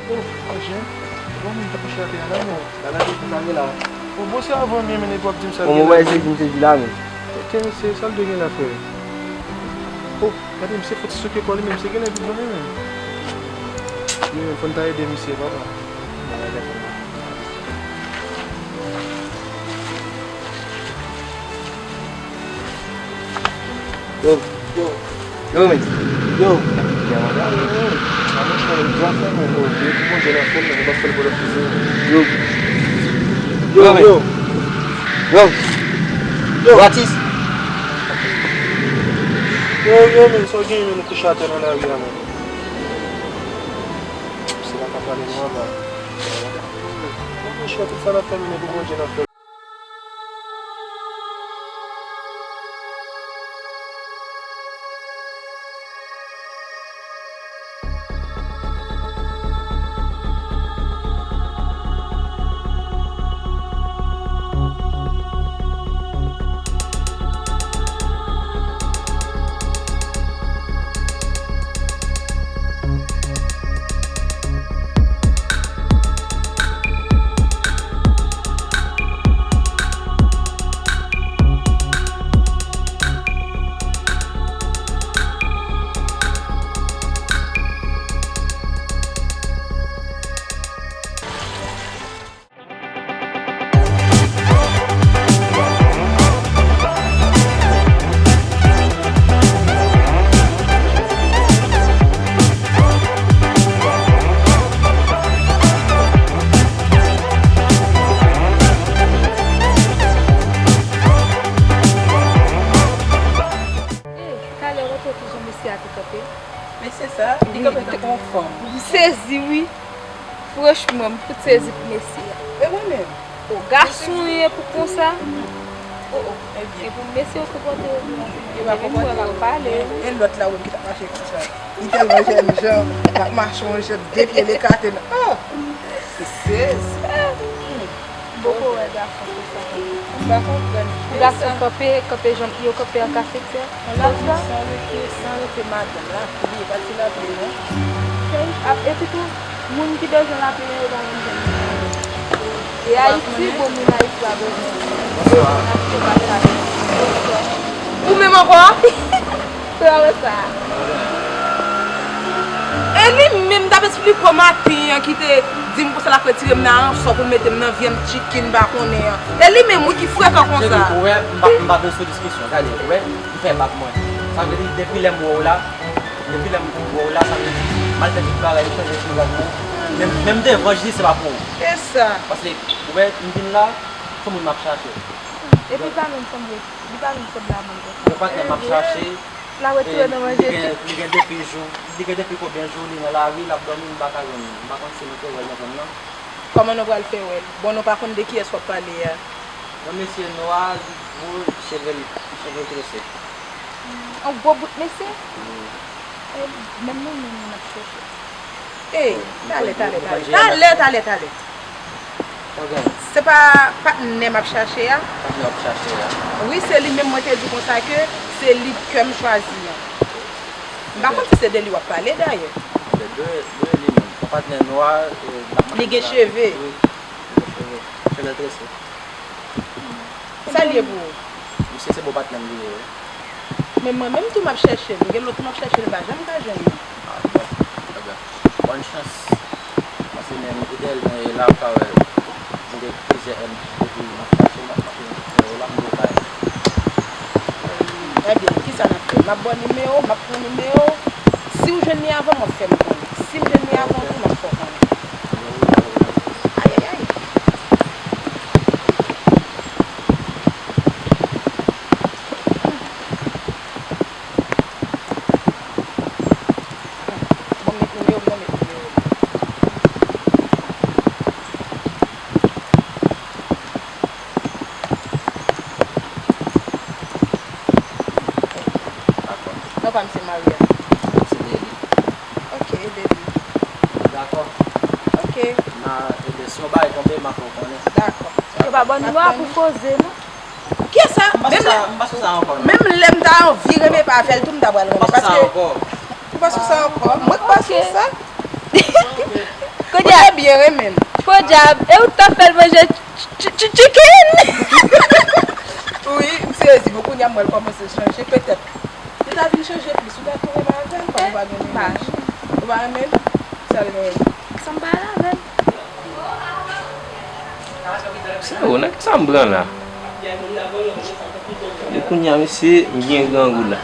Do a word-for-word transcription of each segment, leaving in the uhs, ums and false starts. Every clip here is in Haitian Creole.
Oh, Roger, bon moun ki kouche atè a la, men. Bagay ki pou sa gen la. Oh, bon, se avan m ye, men nèg w ap di m sa. Bon, gen mwen la, se vin sezi la, men. Ok, mesye, sa l dwe gen la, frè? Oh, gade, misye fòk souke kò li, men misye genlè vin vole, men. Wi, men fò n ta ede misye, papa. Bagay la. Yo, yo, yo, men. Yo. Yo. Yo, yo. Yo, men. Yo. Yo, atis. Yo, yo, men, sa w genyen, men, nou kouche atè nan lari a, men. Se la k ap pale nou anba. Mwen chwa tout sa n ap fè, men, pou Bondye n ap fè. Talè w te wè kijan mesye a te kanpe? Mesye sa, li kanpe tankou yon fanm. M sezi wi. Franchman, m fout sezi pou mesye a. E mwen menm. O, gason ye pou konsa. O, o, ebyen. E pou mesye yo konpòte yo byen. Yo pa konpòte yo. Pale. E lòt la, wi, ki t ap mache konsa. Li tèlman jèn jan, l ap mache yon jan, de pye l ekate. Oh! Sezi. Poko wè gason konsa. M pa konprann. Pou gason kanpe, kanpe jan yo kanpe an kafetyè. Konsa. San rete, san rete madanm, lapli, e pa ti lapli non. Epi tou, moun ki bezwen lapli yo pa vin jwenn. E Ayiti, bon, moun Ayiti pa bezwen. Bonswa. Ou menm ankò? Travèse a. E li menm t ap esplike w maten an ki te Di m konsa l ap retire m nan ransò pou l mete m nan vyann chicken m pa konnen an. E li menm wi ki frekan konsa. Cheri, ou wè, m pa, m pa vle sou diskisyon. Gade, ou wè, m fè bak mwen. Sa vle di, depi lè m wè w la, depi lè m wè w la, sa vle di, m al fè tout bagay, m chanje sou rad mwen. Menm, menm devan, jis se pa pou ou. E sa. Paske, ou wè, m vin la, se moun m ap chache. Epi pa menm sanble, li pa menm sanble a moun konsa. Yon patnè m ap chache, la retire nan manje. Li gen, li gen depi jou, li gen depi konbyen jou li nan lari, l ap dòmi, m pa ka jwenn li. M pa konn si nou te wè l nan zòn nan. Kòman nou pral fè wè l? Bon, nou pa konn de kiyès w ap pale a. Yon mesye nwa, li gwo, cheve l, cheve l trese. Yon gwo bout mesye? Wi. E, menm nou menm, nou n ap chèche. Ey, talè, talè, talè. Talè, talè, talè. Se pa patnè m ap chache a? Patnè w ap chache a? Wi, se li menm mwen te di konsa ke se li kè m chwazi an. M pa konn si se de li w ap pale dayè. Dwe, dwe li menm. Yon patnè nwa, e, li gen cheve. Wi, li gen cheve. Cheve l trese. Sa l ye pou ou? Misye se bon patnè m li ye, wi. Men mwen menm tou m ap chèche l. Gen lòt tou m ap chèche l, m pa janm ka jwenn li. Ah, bon. Ebyen, bòn chans. Paske menm ideyalman, e la ou ka wè, m gen plizyè èd depi m ap chache, m ap chache, m ap fè la, m gen kay. Ebyen, kisa n ap fè? M ap ba w nimewo, m ap pran nimewo. Si w jwenn li avan m, w ap fè m konnen. Si m jwenn li avan w tou, m ap fè w konnen. Ayayay. Bon, met nimewo m nan, met nimewo m. Dakò. Non pa m se Maria. Mwen se Deli. Ok, Deli. Ou dakò? Ok. Na, ebyen, si yon bagay tonbe, m a fè w konnen. Dakò. Yo pa ban nou dwa pou koze, non? Kiyès sa? M pa sou sa, m pa sou sa ankò, non. Menm lè m ta anvi renmen pa fè l tou, m ta pral renmen. M pa sou sa ankò. Ou pa sou sa ankò? Mwen k pa sou sa. Ou te byen renmen m. Podyab, e ou t ap fè l manje ch-, ch-, ch-, chicken? Wi, m sezi. Bon, kounye a m wè l kòmanse chanje. Petèt, li ta vin chanje plis. Ou ta tou renmen avè l, kòm ou pa gen menaj. Ou pa renmen l? Sa l gen? Sa m pa renmen l. Sa yo, nan kisa m pran la? E kounye a, mesye, m byen grangou la.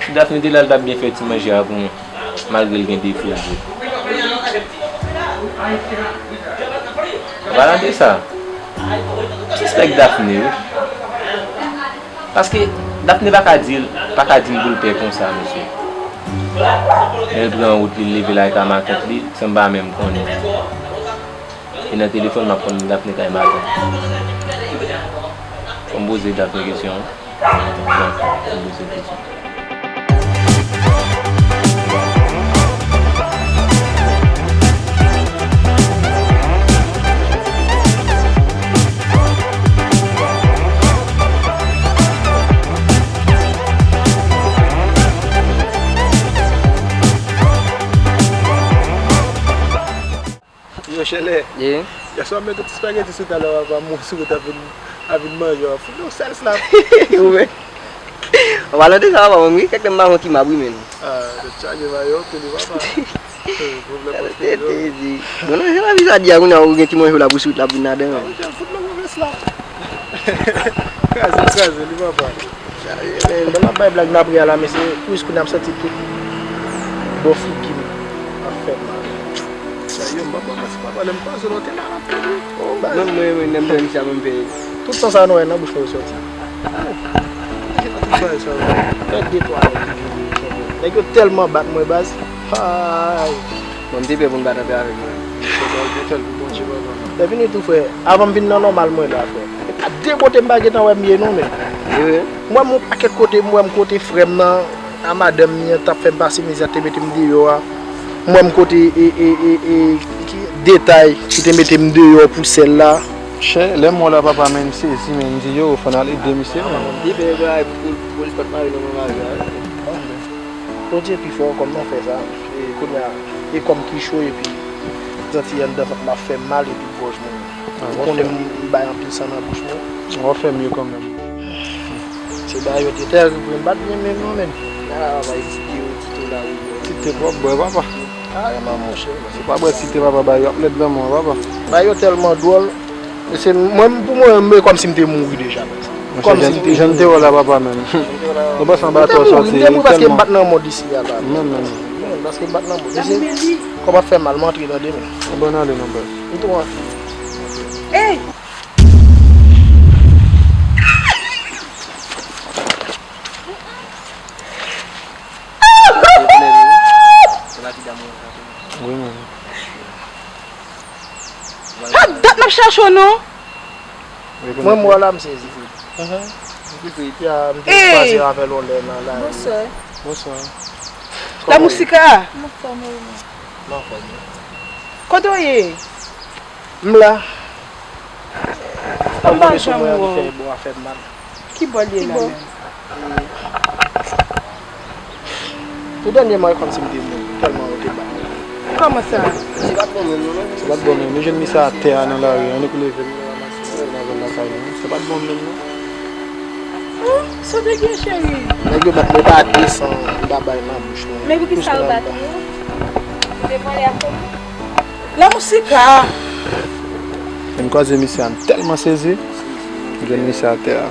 Si Daphné te la, l t ap byen fè ti manje a pou mwen, malgre l gen defo vre. An palan de sa, m sispèk Daphné, wi. Paske Daphné pa ka di l, pa ka di m pou l pè konsa, mesye. Lè l pran wout li, l leve l al ka matant li, san m pa menm konnen. E nan telefòn, m ap konn Daphné kay matant. Fò m poze Daphné kesyon an. Bon, fò m poze l kesyon. Yo, Chèlè. Ye. Yèswa, m mete ti spaghetti sou table la, papa m, sou wout ap vin, ap vin manje, w ap fout yon sèl slap. Ou wè. An palan de sa, papa m, wi, kèk lè m pa yon ti mab, wi, men. Ah, tèt chaje, va yo, tèt li, papa. Eh, pwoblèm pa tèt li. Bon, nan, se pa vin sa di a, kounye a, ou gen ti manje w la pou sou wout la, pou vin ladan, men. Ah, wi, fout yon move slap. Kraze, kraze, li, papa. Sa, eh, pandan n ap bay blag n ap ri a la, mesye, plis kounye a m santi tout bò figi m ap fè m mal. Sa yo, m pa ba manti, papa, lè m kwaze l, w te la anpil, wi. Oh, baz. Menm mwen, mwen, lè m wè misye ap fè m peye. Tout san sa nou wè nan bouch mwen yo sòti. Tout bagay sa yo. Fè de twa nèg ki vin kenbe m. Nèg yo tèlman bat mwen, baz. Ay. Bon, m te pè pou n pa t antre avèk mwen. Misye ba w te fè l pou Bondye, papa. Lè fini tou, frè, avan m vin nan nòmal mwen la, frè. E pa de kote m pa gentan wè m ye non, men. E vre? M wè m yon pakèt kote, m wè m kote frè m nan, a madanm li an t ap fè m pase mizè, te mete m deyò a. M wè m kote, e, e, e, e, ki, Detay ki te mete m deyò pou sèl la. Chè, lè m wè w la, papa, men m sezi, men m di, yo, fò n al ede misye, men. Li fè bagay pou, pou, pou polis pa t mare nan men mari a, wi. Bondye pi fò, kòm nou fè sa, e kounye a, e kòm ki cho, epi zanti anndan vant m ap fè m mal, epi gòj mwen. Ah, ou konnen m bay anpil san nan bouch mwen. W ap fè mye kanmenm. Se bagay yo te tèrib, wi, m pa t byen menm non, menm. Ah, bay ti te yo, ti te la, wi. Ti te pwòp, bwè, papa. Kareman, monchè. Se pa bwè ti te papa ba yo ap lèd nan men w, papa. Ba yo tèlman dwòl. E se mwen, pou mwen, menm e kòmsi m te mouri deja. Monchè, jan, jan te wè w la, papa, menm. Nou panse anba atò sòti. M te mouri paske m bat nan mòd isi a la. Menm, menm. Paske m bat nan mòd. Isi, kò m ap fè mal, m antre nan demen. Bon, ale non, bòs. M tou antre. Ey! Wi, menm. Sa dat m ap chache w non. Mwen m wè w la, m sezi. Ya, m te kwaze avè l yon lè nan lari. Bonswa. Bonswa. Lamousika. M anfòm, wi. M anfòm. Kote w ye? M la. M pa janm wè w. Ki bò l ye la menm? Tou dènyèman, e kòmsi m te mouri, tèlman yo te bat mwen. Kòman sa? Se pa t bon menm non, non. Se pa t bon menm. Nou jwenn misye atè a nan lari a, nou koule vin, nou ranmase l, nou lave l lakay nou. Se pa t bon menm non. Oh, sa w te gen, cheri? Nèg yo bat mwen pa de san, m pa bay nan bouch mwen. Men poukisa yo bat ou? Ou te vòlè ak kòb ou? Lamousika! M kwaze misye a, m tèlman sezi, m jwenn misye atè a.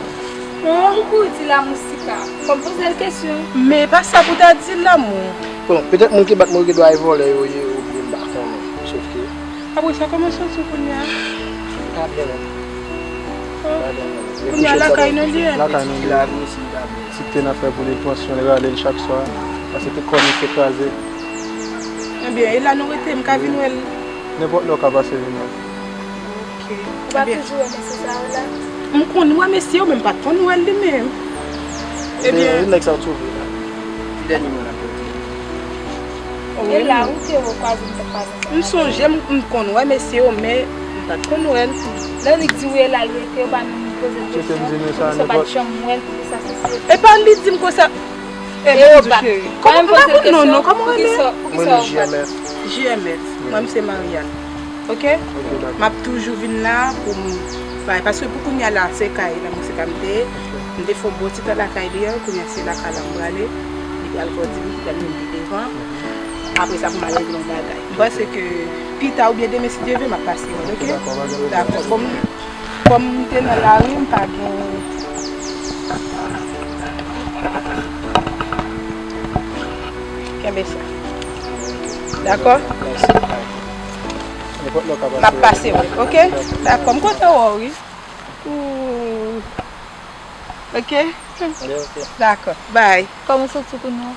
Ou kouri di Lamousika. Fò m poze l kesyon. Men pa sa pou w ta di l, Lamou. Bon, petèt moun ki bat mwen yo gen dwa e vòlè yo ye oubyen m pa konnen. Sòf ke. Apre sa, kòman w santi w kounye a? M pa byen menm. M pa byen menm. Kounye a lakay nou li ye? Lakay nou li ye. Si te nan fè pou li, l pran swen l, rale l chak swa. Paske tout kò misye kraze. Ebyen, e la nou rete, m ka vin wè l? Nenpòt lè w ka pase vin wè l. Ok. Ou pa toujou wè mesye sa yo la? M konn wè mesye yo, men m pa t konn wè l li menm. Ebyen, nèg sa w twouve la. Ti dènye mo n ap fè. E la, ou te wè kwaze m t ap pase. M sonje m, m konn wè mesye yo, men m pa t konn wè l. Lè Nik di w e la l rete, ou pa menm poze l kesyon. Poukisa w pa t janm wè l, poukisa se se. E pa li di m konsa. E yo bat. Kòman, m pa konn non, non, kòman w rele? Mwen se J M F. J M F. Mwen, m se Mariane. Ok? M ap toujou vin la pou m bay, paske pou kounye a la, se kay Lamousika m te ye. M te fè yon bon ti tan lakay li an, kounye a se lakay la m prale. Li pral grandi, li pral vin pi devan. Apre sa, pou m al regle yon bagay. M panse ke pita oubyen demen, si Dye vle, m ap pase wè l, ok? Dakò, kòm, kòm m te nan lari, m pa gen. Kenbe sa. Dakò? M ap pase wè l, ok? Dakò, m kontan wè w, wi. Ooh. Ok? Dakò, bye. Kòman w santi w kounye a?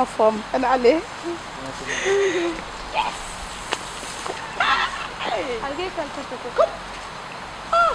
Anfòm. Ann ale. Yes! Al gen kal kote koko. Ah!